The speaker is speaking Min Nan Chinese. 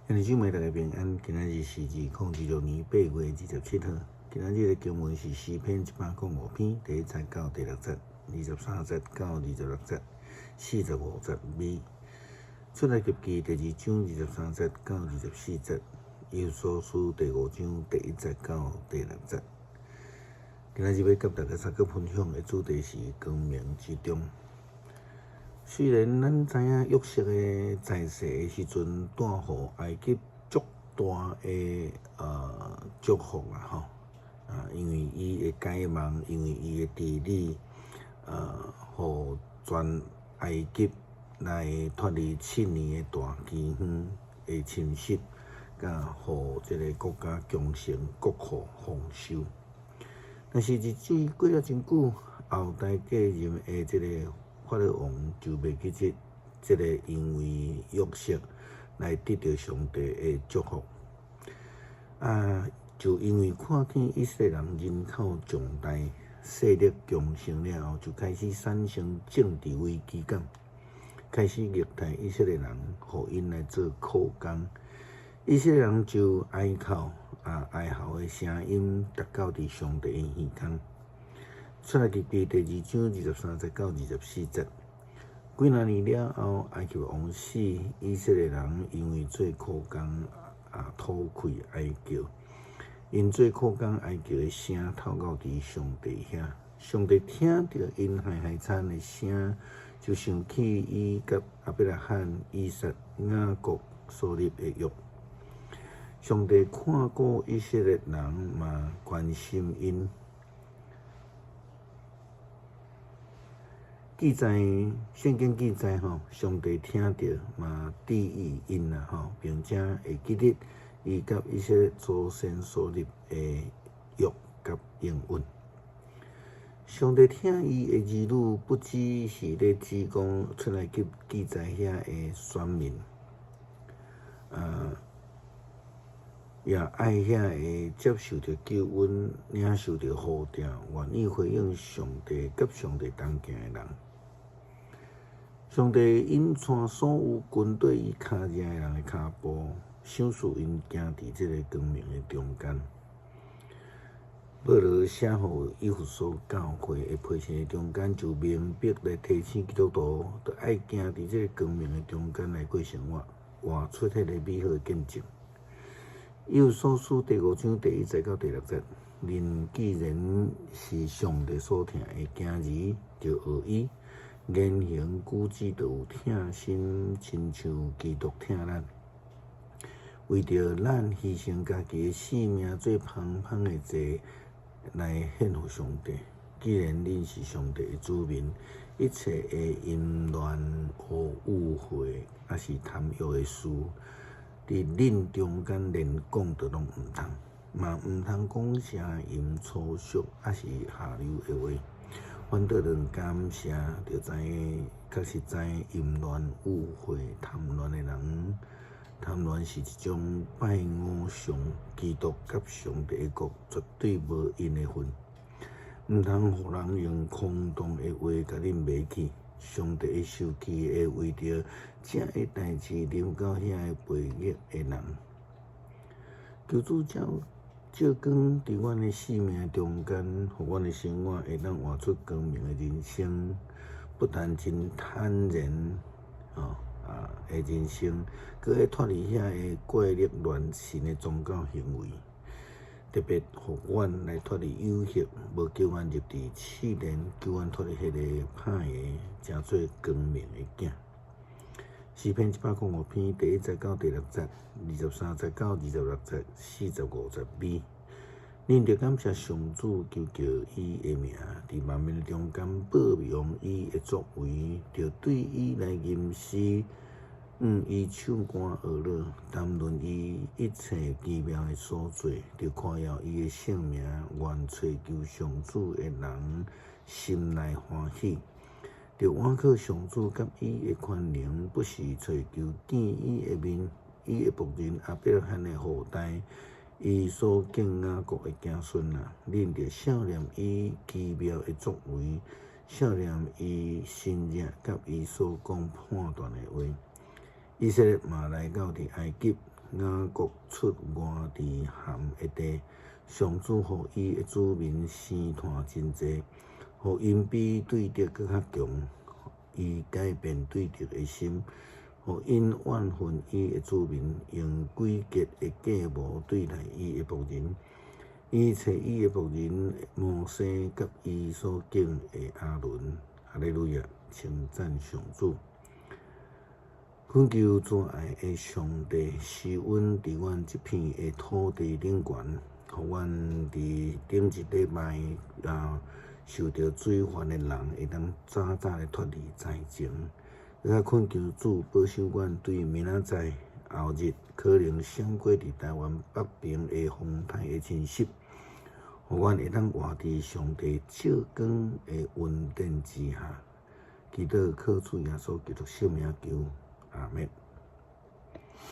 兄弟姊妹，大家平安。今仔日是2026年8月27號。今仔日的經文是詩篇105篇第1節到第六節，23節到26節，45節尾。出埃及記第二章23節到24節，以弗所書第五章第一節到第六節。今仔日欲佮大家相佮分享的主題是光明之中。雖然咱知影約瑟的在世的時陣，帶予埃及足大的祝福啦吼，啊，因為伊的解夢，因為伊的治理，予全埃及來脫離7年的大饑荒的侵襲，佮予這个國家強盛，國庫豐收。但是日子過了真久，後代繼任的這个法老王就袂記得這个因為約瑟來得著上帝的祝福，啊，就因為看見以色列人人口壯大、勢力強盛了後，就開始產生政治危機感，開始虐待以色列人，予𪜶來做苦工。以色列人就哀哭啊，哀嚎的聲音達到佇上帝的耳空。出埃及記第二章23節到24節，幾若年了後，埃及王死，以色列人因為做苦工啊，討氣哀叫，𪜶做苦工哀叫的聲透到佇上帝遐，上帝聽著𪜶哀哀慘的聲，就想起伊佮亞伯拉罕、以撒、雅各所立的約。上帝看顧以色列人，嘛關心𪜶。記載聖經記載吼，上帝聽著嘛注意𪜶啦吼，並且會記得伊佮以色列祖先所立的約佮應允。上帝疼伊的兒女，不只是咧指講出埃及記載遐的選民，也愛遐个接受著救恩、領受著呼召、願意回應上帝、佮上帝同行的人。上帝引帶所有跟綴伊跤跡的人的跤步，賞賜𪜶行佇這个光明的中間。保羅寫予以弗所教會的批信的中間，就明白來提醒基督徒，著愛行佇這个光明的中間來過生活，活出彼个美好的見證。以弗所書第五章第一節到第六節，恁既然是上帝所疼的囝兒，就學伊言行舉止著有疼心，親像基督疼咱，為著咱犧牲家己的性命做芳香的祭來獻予上帝。既然恁是上帝的子民，一切的淫亂和污穢，抑是貪欲的事，佇恁中間連講都攏毋通，嘛毋通講啥淫粗俗，抑是下流的話。反倒論感謝，就知確實知淫亂、污穢、貪戀的人，貪戀是一種拜偶像，基督佮上帝的國絕對無𪜶的份。毋通予人用空洞的話共恁迷去。上帝的受氣會為著這个代誌臨到遐个悖逆的人。求主照照光佇阮的生命中間，予阮的生活會當活出光明的人生，不但真坦然，吼啊的人生，閣會脫離遐个怪力亂神的宗教行為。特別予阮來脫離誘惑，無叫阮入佇試煉，救阮脫離彼个歹的，成做光明的囝。詩篇105篇第一節到第六節，23節到26節，45節尾。恁著感謝上主，求告伊的名，佇萬民中間報揚伊的作為，著對伊來吟詩，向伊唱歌學樂，談論伊一切奇妙的所做，著誇耀伊的聖名，願揣求上主的人心內歡喜。著倚靠上主佮伊的權能，不是揣求見伊的面，伊的僕人亞伯拉罕的後代，伊所揀雅各的子孫啊！恁著想念伊奇妙的作為，想念伊神蹟佮伊所講判斷的話。以色列嘛來到佇埃及，雅各出外佇含的地，上主予伊的子民生湠真濟，予𪜶比對敵閣較強。伊改變對敵的心，予𪜶怨恨伊的子民，用詭計的計謀對待伊的僕人。伊揣伊的僕人摩西，佮伊所揀的亞倫。哈利路亞，稱讚上主。懇求慈愛的上帝施恩佇阮這片的土地頂懸，予阮佇頂一禮拜啊受著水患的人會當早早的脫離災情。閣懇求主保守阮對明仔載後日可能閃過佇台灣北邊的風颱的侵襲，予阮會當活佇上帝照光的恩典之下。祈禱靠主耶穌基督聖名求，阿們。